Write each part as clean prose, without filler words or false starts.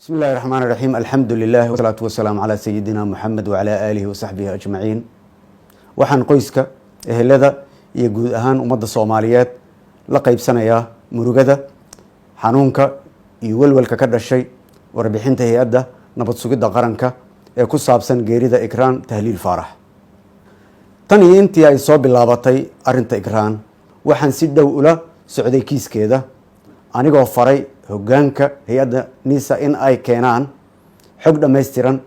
Bismi illahi raxmaan raxiim. Alxamdu lilah wasalaatu wasalaamu calaa sayidina Muxamed wacalaa aalihi wasaxbihi ajmaciin. Waxaan qoyska, ehelada iyo guud ahaan ummadda Soomaaliyeed la qeybsanayaa murugada, xanuunka iyo welwelka ka dhashay warbixinta Hay-adda Nabad Sugidda Qaranka ee ku saabsan geerida Ikraan Tahliil Faarax. Tan iyo intii ay soo bilaabatay arrinta Ikraan, waxaan si dhow ula socday kiiskeeda, anigoo faray hoggaanka hay-adda NISA in ay keenaan xog dhammaystiran,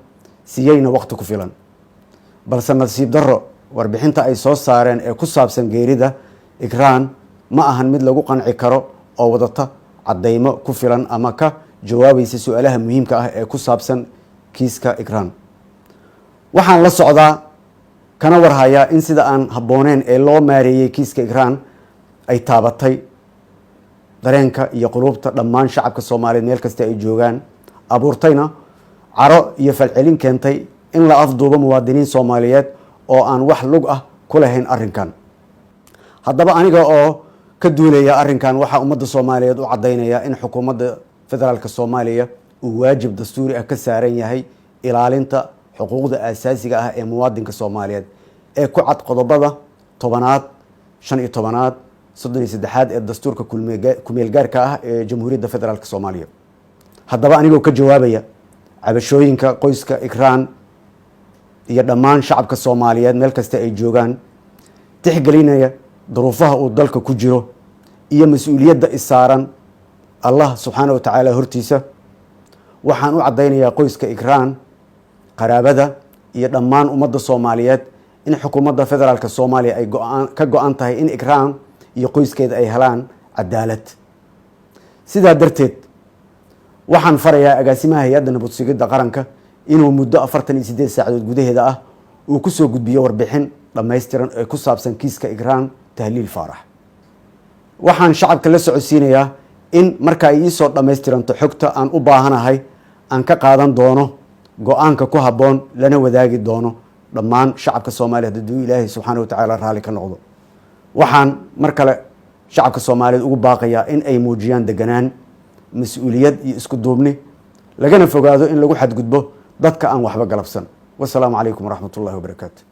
siiyeyna waqti ku filan. Balse nasiib darro, warbixinta ay soo saareen ee ku saabsan geerida Ikraan ma ahan mid lagu qanci karo oo wadata caddaymo ku filan ama ka jawaabaysa su-aalaha muhiimka ah ee ku saabsan kiiska Ikraan. Waxaan la socdaa kana warhayaa in sida aan habbooneyn ee loo maareeyey kiiska Ikraan ay taabatay dareenka iyo quluubta dhammaan shacabka Soomaaliyeed meel kasta ay joogaan, abuurtayna caro iyo falcelin keentay in la afduubo muwaadiniin Soomaaliyeed oo aan wax lug ah ku lahayn arrinkan. Haddaba, aniga oo ka duulaya arrinkan, waxaa ummadda Soomaaliyeed u caddaynaya in Xukuumadda Federaalka Soomaaliya uu waajib dastuuri ah ka saaran yahay ilaalinta xuquuqda aasaasiga ah ee muwaadinka Soomaaliyeed ee ku cad qodobada 10aad, 15aad, 33aad ee dastuurka kumeelgaarka ah ee Jamhuuriyadda Federaalka Soomaaliya. Haddaba, anigoo ka jawaabaya cabashooyinka qoyska Ikraan iyo dhammaan shacabka Soomaaliyeed meel kasta ay joogaan, tixgelinaya duruufaha uu dalka ku jiro iyo mas-uuliyadda isaaran Allah subxaana wa tacaala hortiisa, waxaan u caddaynayaa qoyska Ikraan, qaraabada iyo dhammaan ummadda Soomaaliyeed in Xukuumadda Federaalka Soomaaliya ay go'aan ka go-an tahay in Ikraan iyo qoyskeeda ay helaan cadaalad. Sidaa darteed, waxaan farayaa agaasimaha Hay-adda Nabad Sugidda Qaranka inuu muddo 48 saacadood gudaheeda ah uu kusoo gudbiyo warbixin dhammaystiran ee ku saabsan kiiska Ikraan Tahliil Faarax. Waxaan shacabka la socodsiinayaa in marka ay iisoo dhammaystiranto xogta aan u baahanahay, aan ka qaadan doono go-aanka ku habboon, lana wadaagi doono dhammaan shacabka Soomaaliyeed, hadduu Ilaahay subxaana wa tacaala raalli ka noqdo. Waxaan mar kale shacabka Soomaaliyeed ugu baaqayaa in ay muujiyaan deganaan, mas-uuliyad iyo isku duubni, lagana fogaado in lagu xadgudbo dadka aan waxba galabsan. Wasalaamu calaykum waraxmat ullahi wabarakaatu.